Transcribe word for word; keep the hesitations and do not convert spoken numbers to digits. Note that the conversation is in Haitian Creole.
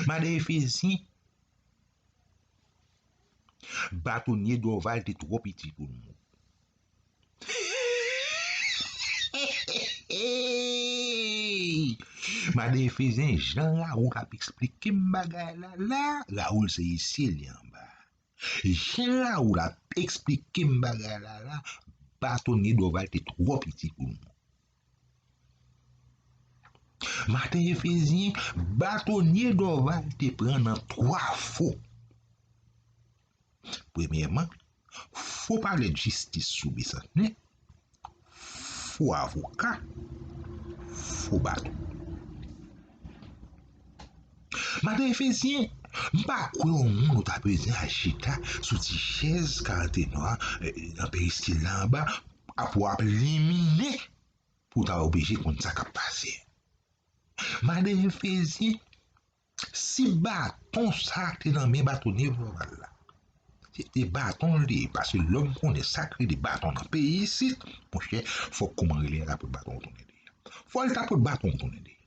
Madan Efezyen, batonye Dòval te twò piti pou l mouri. Madan Efezyen, jan Raoul ap eksplike m bagay la la, Raoul se isi li anba. Jan Raoul ap eksplike m bagay la la, batonye Dòval te twò piti pou l mouri. Madan Efezyen, batonye Dòval te pran nan twa fo. Premyèman, fo palè jistis sou Bisantnè, fo avoka, fo bato. Madan Efezyen, m pa kwè yon moun ou ta bezwen al chita sou ti chèz karantenwa nan peristil la anba, apre w ap liminen pou w ta oblije konn sa k ap pase. Madan Efezyen, si baton sa te nan men batonye Dòval la, se te baton l te ye, paske lòm konnen sa k rele baton nan peyi isit, monchè, fòk kòman rele a ta pran baton w tounen de. Fò l ta pran baton w tounen de.